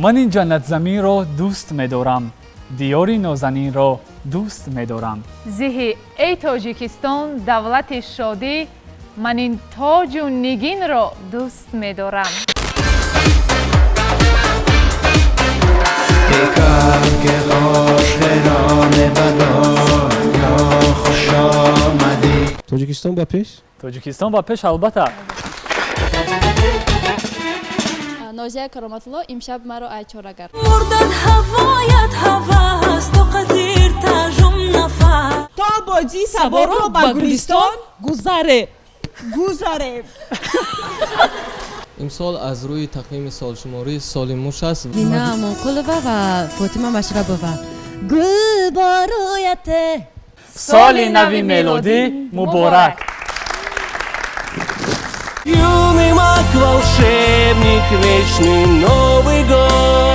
Ман ин ҷаннатзаминро дӯст медорам, диёри нозанинро дӯст медорам. Зиҳи эй Тоҷикистон, давлати шодӣ, ман ин тоҷу нигинро дӯст медорам. Тоҷикистон ба пеш. Тоҷикистон ба пеш, албатта. Нозия Кароматулло, «Имшаб маро ай чорагар». Мурдат ҳавоят ҳавас тоқатир тажум нафар. То бози саворо ба Гулистон гузаре, гузарем. Имсол аз рӯи тақвими солшуморӣ соли муш аст. Дина Амонқулова ва Фотима Машрабова, «Гул бо рӯяте». Соли нави мелодӣ муборак! Юный маг, волшебник, вечный Новый год.